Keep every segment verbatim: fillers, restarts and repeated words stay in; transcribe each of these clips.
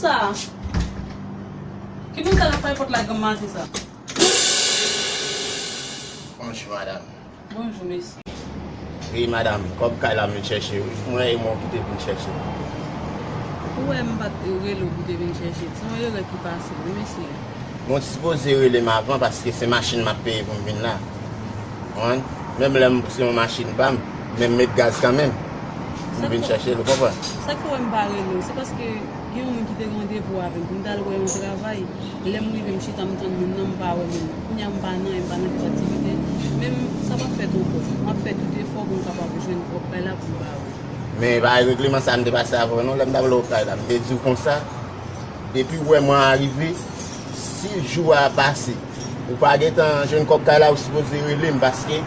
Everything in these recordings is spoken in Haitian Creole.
Sa? Ki moun sa k ap frape pòt la granm maten sa? Bonjou, madanm. Bonjou, mesye. Wi, madanm, kòb kay la m vin chèche, wi. Mwen e mwen ki te vin chèche. Ou wè m pa t rele w pou te vin chèche. Se yon erè ki pase, wi, mesye. Bon, ou sipoze rele m avan paske se machin m ap peye pou m vin la. Konprann? Menm lè m, se yon machin pa m, men m met gaz kanmenm pou m vin chèche l, ou konprann? Sa k fè w wè m pa rele w, se paske gen yon moun ki te gen randevou avè m pou m t al wè yon travay. Lè m rive, m chita, m tann moun nan, m pa wè moun nan. Kounye a, m pa nan, m pa nan kèk aktivite. Men m, sa p ap fèt ankò. M ap fè tout efò pou m kapab jwenn kòb kay la pou m ba ou. Men pa regleman sa m te pase avè w non, lè m t ap lè w kay la. M te di w konsa, depi w wè mwen arive, si jou a pase, ou pa gentan jwenn kòb kay la, ou sipoze rele m, paske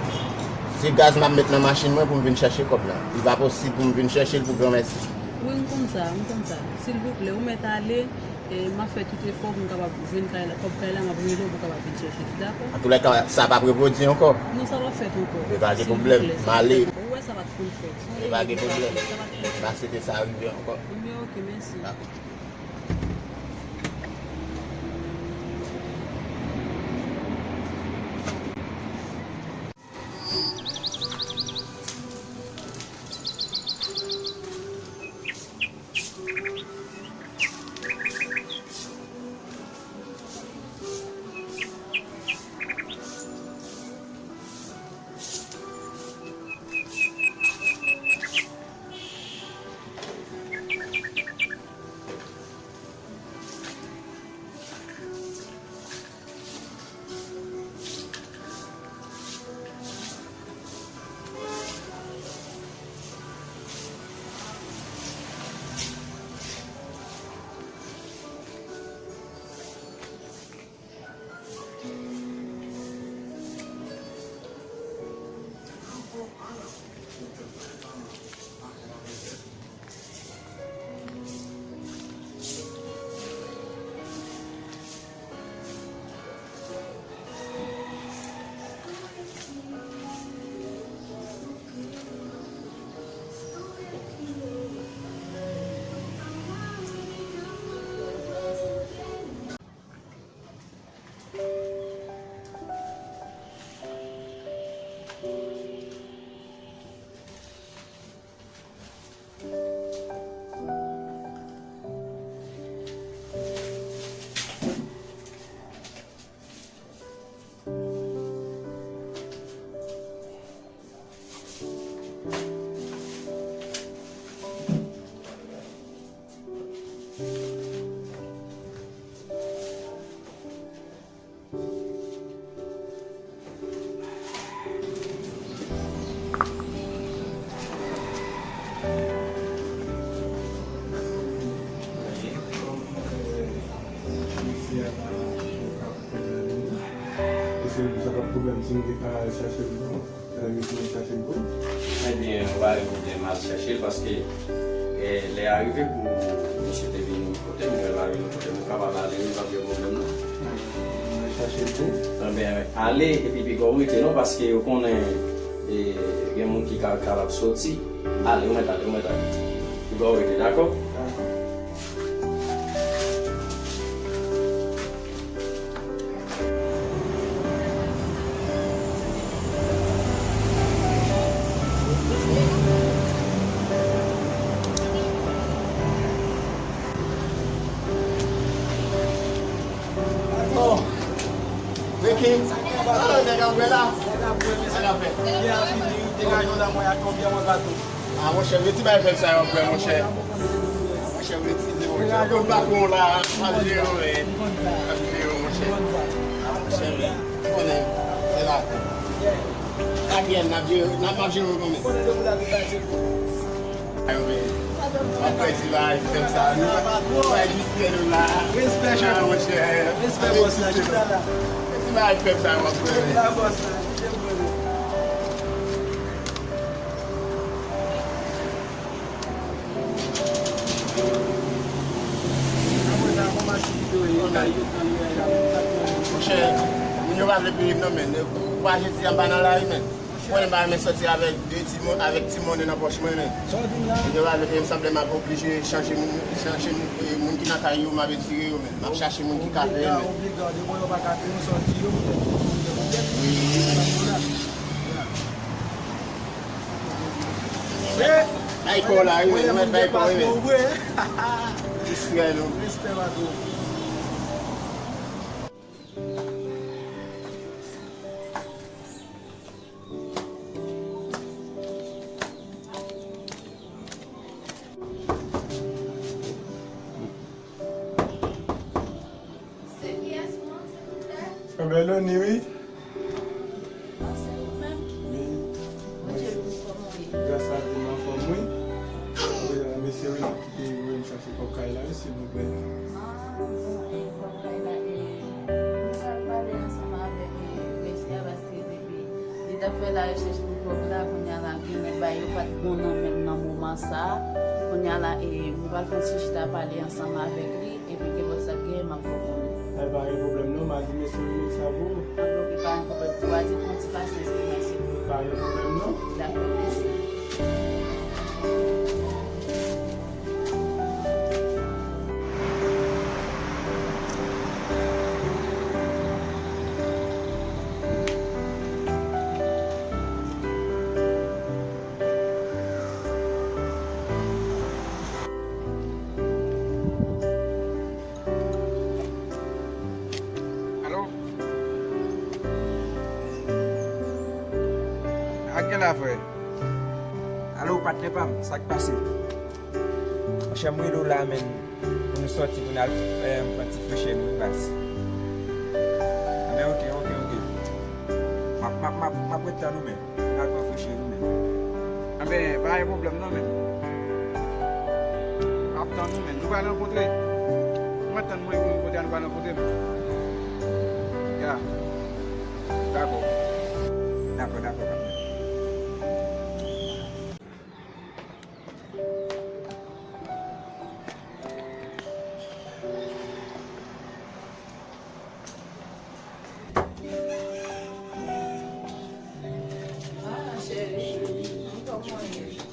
se gaz m ap met nan machin mwen pou m vin chèche kòb la. Li pa posib pou m vin chèche l pou granmèsi. Wi, m konn sa, m konn sa. Silvouplè, ou mèt ale, e, m ap fè tout efò pou m kapab jwenn kay la, kòb kay la, m ap rele w pou w kapab vin chèche li, dakò? Antoulèka, sa p ap repwodui ankò. Non, sa p ap fèt ankò. Men pa gen pwoblèm, m ale. Silvouplè, sa p ap fèt ankò. Ou wè sa pa t konn fèt. Se yon erè ki pase, sa pa t konn fèt. Men pa swete sa rive ankò. Men oke, mèsi. Dakò. Èske sa pa t pwoblèm si m te ka al chache l pou ou? Ebyen, ou pa gen pwoblèm, al chèche l, paske, eh, lè a rive pou misye te vin kote m, lè a rive kote m, ou kapab ale, wi, pa gen pwoblèm, non. Al chache l pou ou? Ebyen, ale, epi piga w rete, non, paske ou konnen, eh, gen moun ki ka, kapab soti. Ale, ou mèt ale, ou mèt ale. Piga w rete, dakò? Dakò. Oh, Ricky, ah, nèg ap bwè la. Sa k ap fèt? Byè a fini, wi, degaje w la, mwen ak yon byè, mwen ba tou. Ah, monchè, reti bay fèb sa yo ap fè, monchè. Monchè, reti, monchè. Yo, patwon la, ap jere w, wi. Ap jere w, monchè. Ah, monchè, wi. Konnen, se la. Ak yèn, n ap jere, n ap, n ap jere w kanmenm. Ayo, men. Mwen kwè ti bagay fèb sa, nou pa, nou pa egziste, nou la. Respè, chèf. Ah, monchè. Respè, bòs la, chita la. Ti bagay fèb sa, mwen kwè, men. La, bòs la, kite m kwè, men. Monchè, moun yo pa vle peye m non, men. Ou pa jedi a m pa nan lari, men. Mwen pa renmen sòti avèk de timoun, avèk timoun nan pòch mwen, men. Sa w di m la? Yo pa vle, m sanble m ap oblije chanje moun, chanje moun, e, moun ki nan kay yo, m ap etire yo, men. M ap chache moun ki ka peye, men. Obliga, obliga, depi yo pa ka peye, m sòti yo, m wi. Bay kò la, wi, men. Bay kò, wi, men. Respè, patwon. Se kiyès ou an, silvouplè? Anben, Loni, wi. Ah, se ou menm? Wi. Bondye beni w, kòman w ye? Gras a Dye, m anfòm, wi. Wi, mesye Willy ki te voye m chache kòb kay la, wi, silvouplè. Ah, bon, e kòb kay la, e, nou pral pale ansanm avèk, e, mesye a, paske depi li t ap fè larechèch pou kòb la, kounye a la, gen lè bagay yo pa t bon nan men l nan moman sa a. Kounye a la, e, nou pral fè yon ti chita pale ansanm avèk li, epi kenpòt sa k genyen, m ap fè w konnen. Ay, pa gen pwoblèm non, m a di mesye Willy sa pou ou. Anben, oke, pa gen pwoblèm. Ou a di pran ti pasyans pou mwen, silvouplè. Pa gen pwoblèm non. Dakò, mèsi. Alo? Ak gen la, frè? Alo, patnè pa m, sa k pase? Monchè, m rele w la, men, pou nou sòti, pou n al, eh, pran ti fresh air nou, wi, baz. Anben, oke, oke, oke. M ap, m ap, m ap, m ap ret tann ou, men. N al pran fresh air nou menm. Anben, pa gen pwoblèm non, men. M ap tann ou, men. Nou pral rankontre. Mwen tann mwen, mwen kote a, nou pral rankontre, men. Ya. Dakò. Dakò, dakò, patnè. Ah, cheri, kòman w ye?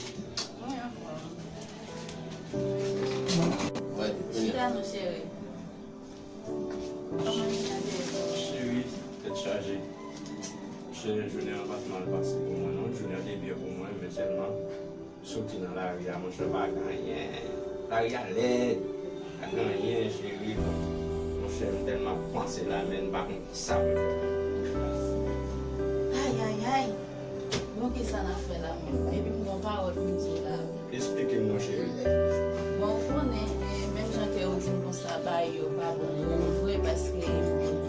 Mwen anfòm. Chita non, cheri. Kòman jounen an te ye pou ou? Cheri, tèt chaje. Cheri, jounen an pa t mal pase pou mwen, non. Jounen an te byen pou mwen, men sèlman, soti nan lari a, monchè, pa gen anyen. Lari a lèd. Pa gen anyen, cheri. Monchè, m tèlman ap panse la, men m pa konn kisa pou m fè. Ayayay! Bon, kisa n ap fè la menm? Epi m gen yon pawòl pou m di w la. Eksplike m non, cheri. Bon, ou konnen, e, menm jan ke ou di m konsa, bagay yo pa bon pou ou vre, paske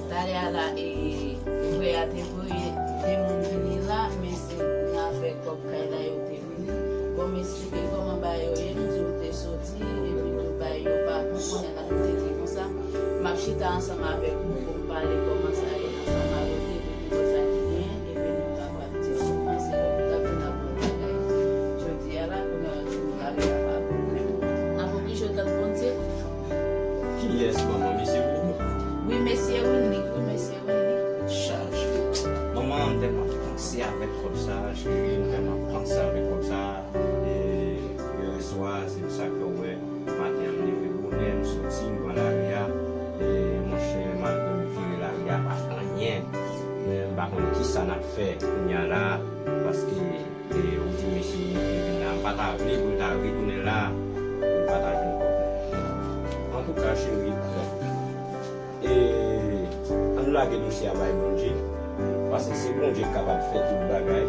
talè a la, e, frè a te voye de moun vini la, men se nan afè kòb kay la yo te vini. Bon, m eksplike kòman bagay yo ye, m di ou te soti, epi tout bagay yo pa bon, konnen la nou te di konsa, m ap chita ansanm avèk ou pou m pale kòman sa ye ansanm avèk ou, epi tout sa ki genyen, epi nou kapab di si w panse w t ap vin ap bon bagay jodi a la, kounye a nou rive a pa pwoblèm. N ap oblije tann Bondye. Kiyès manman, mesye Willy? Wi, mesye Willy, wi, mesye Willy. Chaje. Manman, m tèlman panse avèk kòb sa a, cheri, m tèlman panse avèk kòb sa a. E, yè swa, se sa k fè w wè, maten an, m leve bonè, m soti, m pran lari a. E, monchè, malgre m vire lari a, pa t anyen. Men m pa konn kisa n ap fè kounye a la, paske, e, ou di mesye Willy te vin la, m pa ta vle pou l ta retounen la, pou l pa ta jwenn kòb. Antouka, cheri, e, ann lage dosye a bay Bondye, paske se Bondye k kapab fè tout bagay,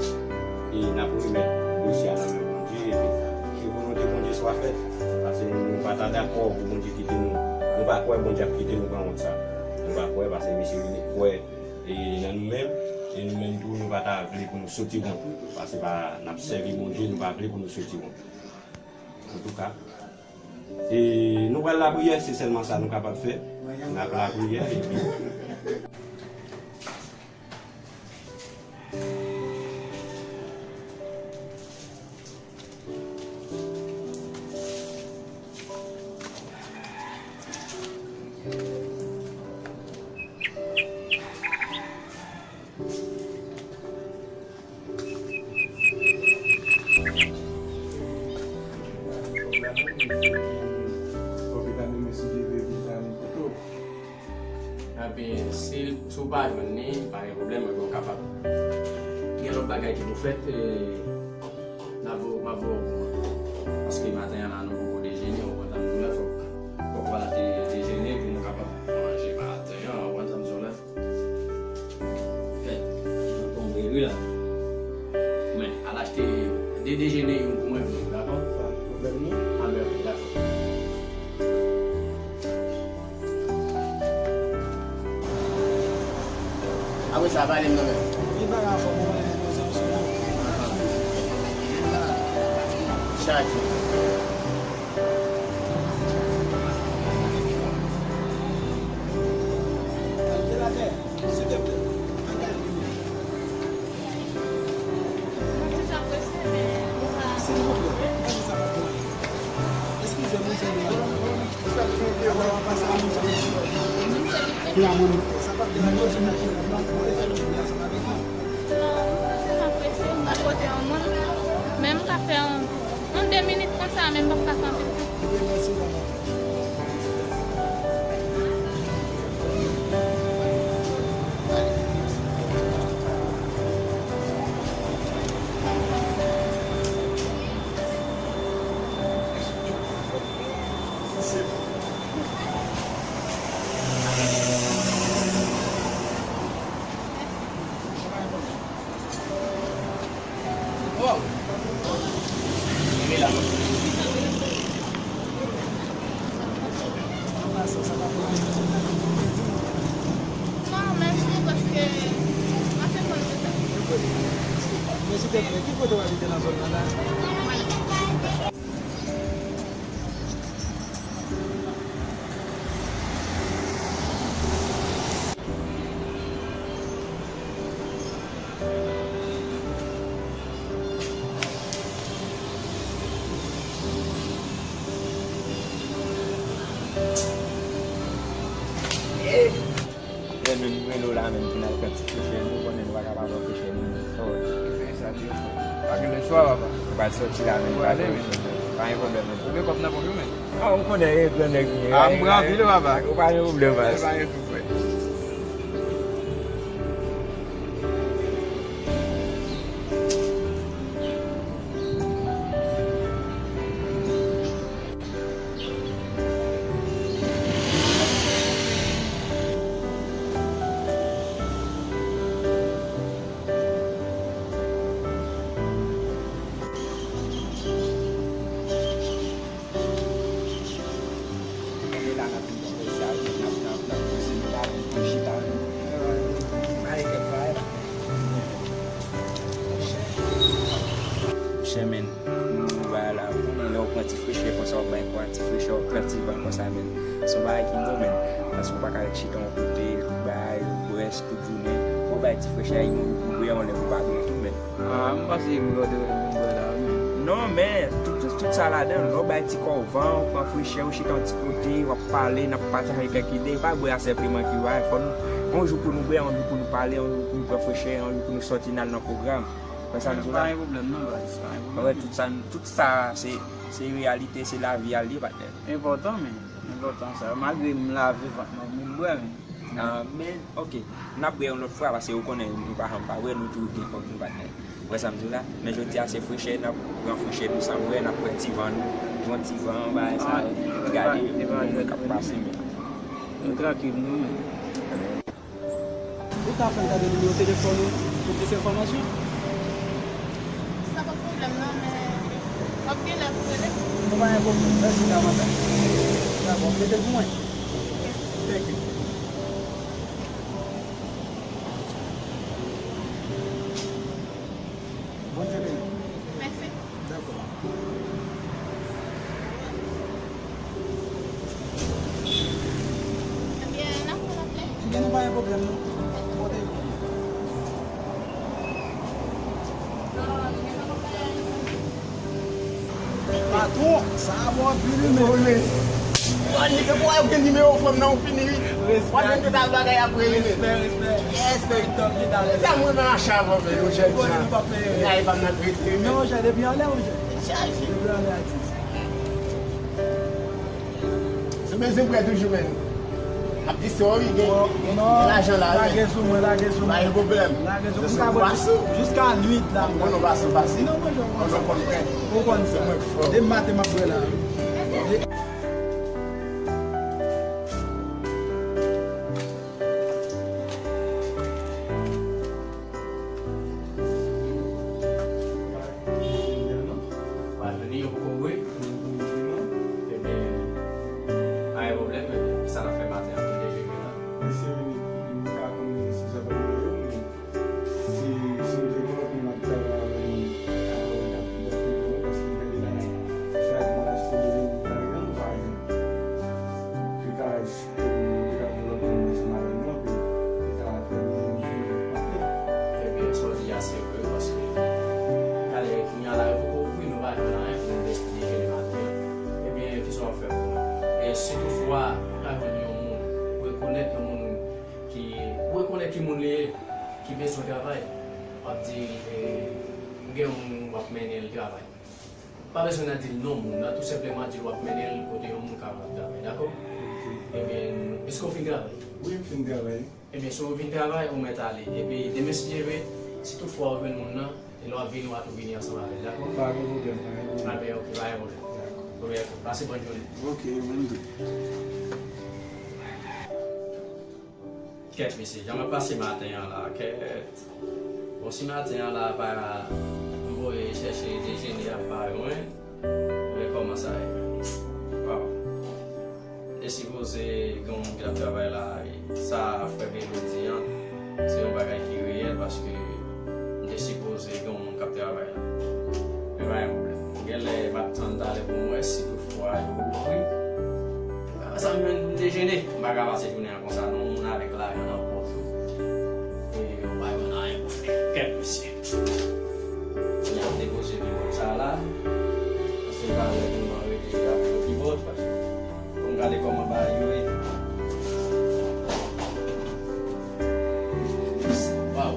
e n ap remèt dosye a nan men Bondye, epi ke volonte Bondye swa fèt, paske nou, nou pa ta dakò pou Bondye kite nou, nou pa kwè Bondye ap kite nou pran wont sa, nou pa kwè, paske mesye Willy kwè, e, nan nou menm, e nou menm tou, nou pa ta vle pou nou soti wont, paske pa, n ap sèvi Bondye, nou pa vle pou nou soti wont. Antouka, e nou pral lapriyè, se sèlman sa nou kapab fè. N ap lapriyè, epi Epi, si, si w pa jwenn li, pa gen pwoblèm, mwen, mwen kapab gen lòt bagay ki pou fèt, e, m a voye, m a voye w kouran. Paske maten an la, nou poko dejene, ou konprann, fòk, fòk w al de-, dejene pou nou kapab manje maten an, ou konprann sa m di w la? Fèt, jan tonbe wi la. Men, al achte de dejene youn pou mwen, pou nou, dakò? Pa gen pwoblèm, non. Anben, ok, dakò. Apre sa, pale m nan men. Li pa ka fò, bon, mwen, mwen, mwen, mwen, mwen. Chaje. Silvouplè, silvouplè. Eskize m, eskize m. Men m ka fè yon, yon de minit konsa, men m p ap ka fè anpil tan. Non, mèsi, paske m ap fè kòb deja. Men silvouplè, ki kote w abite nan zòn nan la? Lè menm mwen rele w la menm pou n al pran ti fresh air, nou konnen nou pa ka pa pran fresh air nou menm. Sa w di? Ebyen sa di w fè. Pa gen lè swa papa. Ou pral sòti la menm, pa gen lè swa. Pa gen pwoblèm menm. Ou gen kòb nan pòch ou menm? Ah, ou konnen e gran nèg li ye. Ah, m pran anpil wi papa. Ou pa gen pwoblèm baz. Pa gen sou frè. Gade la n ap vin pran pòz sa wi, n ap, n ap, n ap poze nou la, vin pran chita wi. Bay kèk bagay la. Monchè, men, nou bagay la, ou konnen lè w pran ti fresh air konsa, w ap bay kò a ti fresh air, w ap pran ti van konsa, men. Se yon bagay ki bon, men. Paske w pa ka ret chita yon kote, tout bagay, ou bwè tout jounen. Fò w bay ti fresh air, ou, ou bwè yon lè pou w pa bwè tou, men. Ah, m panse m gade yon bwè la, men. Non, men, tout, tout, tout sa ladan, lè w bay ti kò w van, w pran fresh air, w chita yon ti kote, w ap pale, n ap pataje kèk ide, pa bwè a senpleman ki va, fò nou, yon jou pou nou bwè, yon jou pou nou pale, yon jou pou nou pran fresh air, yon jou pou nou sòti n al nan pwogram. Wè sa m di w la? Pa gen pwoblèm non, baz, pa gen pwoblèm. Wè, tout sa, tout sa, se, se reyalite, se lavi a l ye, patnè. Enpòtan, men. Enpòtan sa. Malgre m lave vant mwen, men m bwè, men. Ah, men, ok. N ap bwè yon lòt fwa, paske ou konnen, nou pa janm pa bwè, nou toujou gen kòb nou, patnè. Wè sa m di w la? Men jodi a, se fresh air, n ap pran fresh air nou san bwè, n ap pran ti van nou, yon ti van, bagay sa, gade moun k ap pase, men. Nou trankil, nou, men. Ou ka fè m gade nimewo telefòn ou pou plis enfòmasyon? Sa pa pwoblèm non, men w ap gen lè pou rele. Non, pa gen pwoblèm. Mèsi davantaj. Dakò, mete l pou mwen. Thank you. Bondye beni w. Mèsi. Dakò. Ebyen, n ap fè l apre. Ebyen, nou pa gen pwoblèm, non. Pote yo. Patwon, sa a bon anpil, wi, men. Bon, nèg, pou w gen nimewo fanm nan, ou fini, wi. Respè. Yes, men. Sa mwen nan acha avan, men, nou jèn jan. Ay, pa m nan trete, men. Non, jèn, depi anlè, wi, jèn. Depi anlè, atis. Bezwen prè toujou, men. Ap di sou, wi, gen, gen, gen lajan la, wi. Lage sou mwen, lage sou mwen. Pa gen pwoblèm. Lage sou mwen. Ou ka bwè jiska nwit la. Ou konn nou pa sou pase. Non, mwen, mwen, mwen konn prè. Ou konn sa. Depi maten m ap bwè la. Pral jwenn li, yo poko ouvri. Ebyen, pa gen pwoblèm, ebyen, kisa n ap fè maten an pou dejene la? Mesye, m pa konn si sa pral rive, men si, si m te konnen m ap travay avè nou, avè n ap fè bon, paske gade la, chak mwa achte de vin pa gen, pa gen. Ki ka Pou yo te ka pran lòt moun ansanm avè nou, epi li ta trè byen, byen, byen. Ebyen, sa w di a se vre, paske talè kounye a la, yo poko ouvri, nou pa jwenn anyen pou nou dejene maten an. Ebyen, kisa w ap fè pou mwen? E si toutfwa, ou ta jwenn yon moun, ou rekonèt yon moun ki, ou rekonèt ki moun li ye, ki bezwen travay, w ap di, e, ou gen yon moun w ap mennen l travay. Pa bezwen nan di l non moun nan, tou senpleman di l w ap mennen l kote yon moun kapab travay, dakò? Ok. Ebyen, èske w fin travay? Wi, m fin travay. Ebyen, si w vin travay, ou mèt ale. Epi, demen, si Dye vle, si toutfwa w jwenn moun nan, e lè w ap vini, w a tou vini ansanm avè l, dakò? Pa gen pwoblèm, pa gen pwoblèm. Ebyen, ok, pa gen pwoblèm. Dakò. Ebyen, ok, pase bòn jounen. Ok, menm tou. Kèt, mesye, jan m ap pase maten an la, kèt. Bon, si maten an la, pa, m voye chèche dejene a, m pa jwenn, men kòman sa ye? Waw. M te sipoze gen yon moun ki t ap travay la, e sa frè Belo di an, se yon bagay ki reyèl, paske m te sipoze gen yon moun k ap travay la. Men pa gen pwoblèm. Genlè m ap tann talè pou m wè si toutfwa yo ouvri. Sa m jwenn pou m dejene. M pa ka pase jounen an konsa non, moun avèk lajan nan pòch yo. E yo pa jwenn anyen pou fè. Kèt mesye. Kounye a m depoze pivòt sa la. Paske m pa vle pou m rete ap fè pivòt, paske pou m gade kòman bagay yo ye. Waw.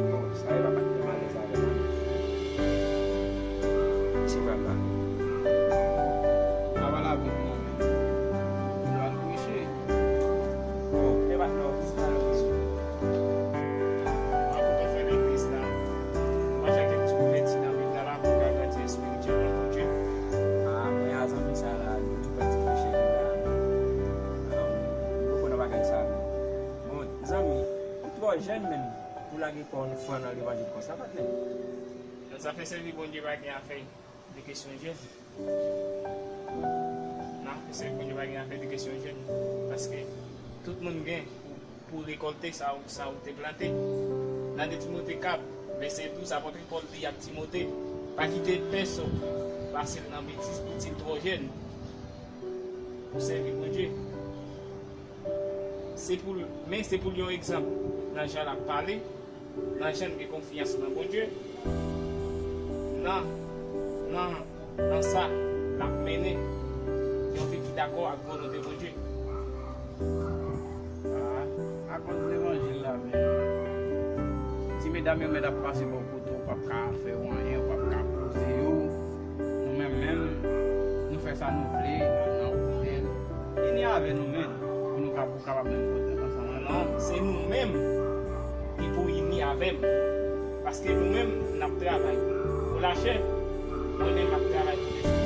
Bon, sa yo pa t fè m alèz avè l, non. Ti pral la. Sa va la bib non, men. Yo al preche. Bon, e pa nan ofis la yo bezwen. An pou te fè legliz la. Mwen fè kèk ti kouvèti nan bib la, la pou ka grandi espirityèlman, Bondye. Ah, mwen a zanmi sa la, nou tou pèdi preche li la. Ah, nou poko nan bagay sa, non. Bon, zanmi, ou twò jèn menm pou lage kò w fran nan levanjil konsa, patnè. Nan zafè sèvi Bondye pa gen afè de kesyon jèn. Nan zafè sèvi Bondye pa gen afè de kesyon jèn. Paske tout moun gen pou, pou rekòlte sa ou, sa ou te plante. Nan de Timote kat, vèsè douz, apòt Pòl di ak Timote, pa kite pèsonn pase l nan betiz, pitit twò jèn pou sèvi Bondye. Se pou l, men se pou l yon egzanp nan jan l ap pale, nan jan l gen konfyans nan Bondye, nan, nan, nan sa l ap mennen, yon vi ki dakò ak volonte Bondye. Ah, akoz levanjil la menm, ti medam yo mèt ap pase bò kote w, p ap ka fè yo anyen, yo p ap ka poze yo. Nou menm menm, nou fè sa nou vle nan otèl. Vini avè nou menm, pou nou ka, pou kapab menm fè otèl ansanm avè nou. Non, se nou menm ki pou ini avè m. Paske nou menm, n ap travay pou lachè, mwen menm, m ap travay pou lespri.